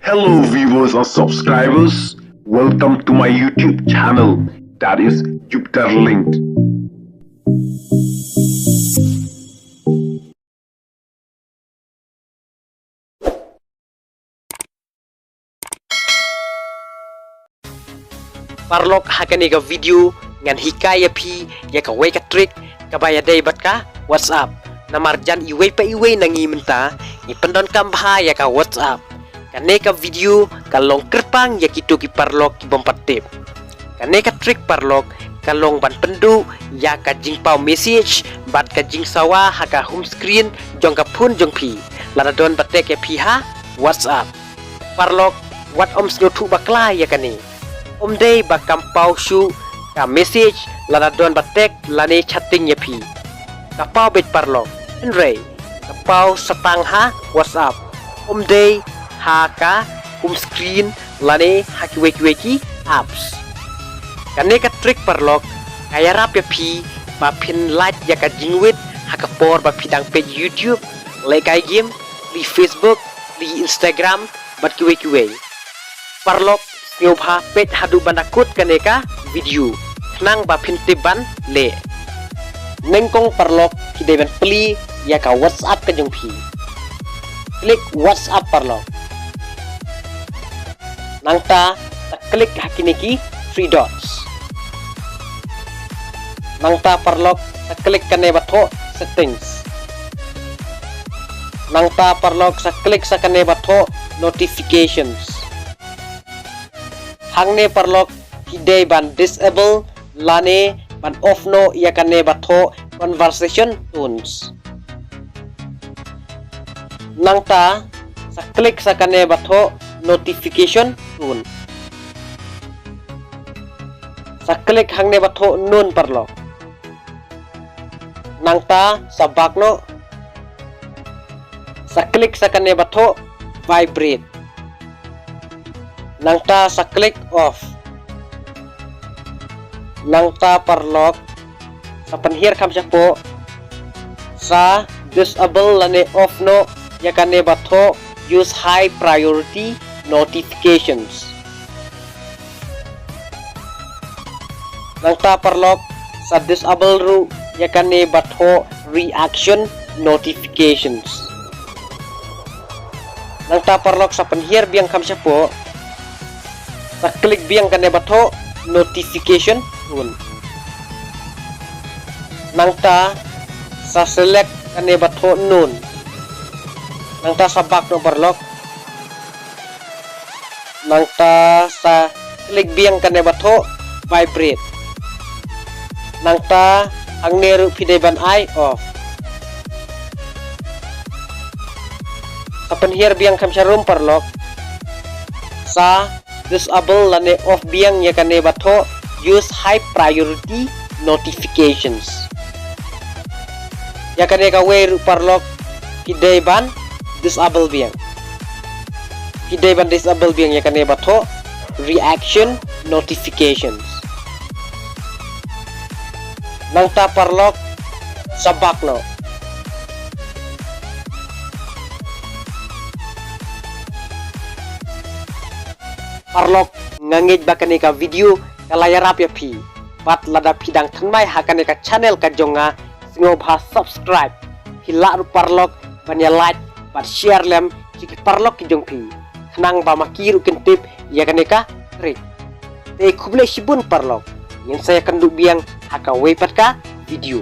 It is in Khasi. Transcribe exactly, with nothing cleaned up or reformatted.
Hello viewers and subscribers, welcome to my YouTube channel, that is Jupiter Linked. Paralok, ha kane ka video ngan hikai ïa phi ïa kawei ka trick kaba ïadei bad ka WhatsApp. Namar jan iwei pa iwei na ngi mynta ngi pyndonkam bha ïa ka WhatsApp. Kane ka video ka long kyrpang ïa kito ki paralok ki bym pat tip. Kane ka trick paralok ka long ban pynduh ïa ka jingpaw message bad ka jingsawa ha ka home screen jong ka phone jong phi lada don ba tag ïa phi ha WhatsApp. Paralok, wat ym sngewthuh bakla ïa kane. Ym dei ba kam paw shuh ka message lada don ba tag lane chatting ïa phi. Ka paw beit paralok, hynrei ka paw sa tang ha WhatsApp, ym dei ha ka home screen lane ha kiwei kiwei ki apps. Kane ka trick paralok ka ïarap ïa phi ba phin lait ïa ka jingwit ha ka por ba phi dang peit YouTube, lehkai game, leit Facebook, leit Instagram bad kiwei kiwei. Paralok, sngewbha peit haduh ban da kut kane ka video khnang ba phin tip ban leh. Nyngkong paralok, phi dei ban plie ïa ka WhatsApp ka jong phi. Klik WhatsApp paralok. Nangta sa klik ha kine ki three dots. Nangta paralok sa klik kane ba thoh settings. Nangta paralok sa klik sa kane ba thoh notifications. Hangne paralok phi dei ban disable lane ban off noh ïa kane ba thoh conversation tones. Nangta sa klik sa kane ba thoh notification tone. Sa klik hangne ba thoh none paralok. Nangta sa back noh. Sa klik sa kane ba thoh vibrate. Nangta sa klik off. Nangta paralok sa pynhiar kham shapoh, sa disable lane off noh ïa kane ba thoh use high priority notifications. Nangta paralok sa disable ruh ïa kane ba thoh reaction notifications. Nangta paralok sa pynhiar biang kham shapoh, sa klik biang kane ba thoh notification tone. Nangta sa select kane ba thoh none. Nangta sa back noh paralok. Nangta sa klik biang kane ba thoh vibrate. Nangta hangne ruh phi dei ban ai off. Sa pynhiar biang kham sharum paralok. Sa disable lane off biang ïa kane ba thoh use high priority notifications. Ïa kane kawei ruh paralok phi dei ban disable biang. Phi dei ban disable biang ïa kane ba thoh reaction notifications. Nangta paralok sa back noh. Paralok, nga ngeit ba kane ka video ka la ïarap ïa phi. Bad lada phi dang thymmai ha kane ka channel ka jong nga, sngewbha subscribe. Phi lah ruh paralok ban ïa like bad share lem sha ki paralok ki jong phi, khnang ba ma ki ruh kin tip ïa kane ka trick. Te khublei shibun paralok. Ngin sa ïakynduh biang ha kawei pat ka video.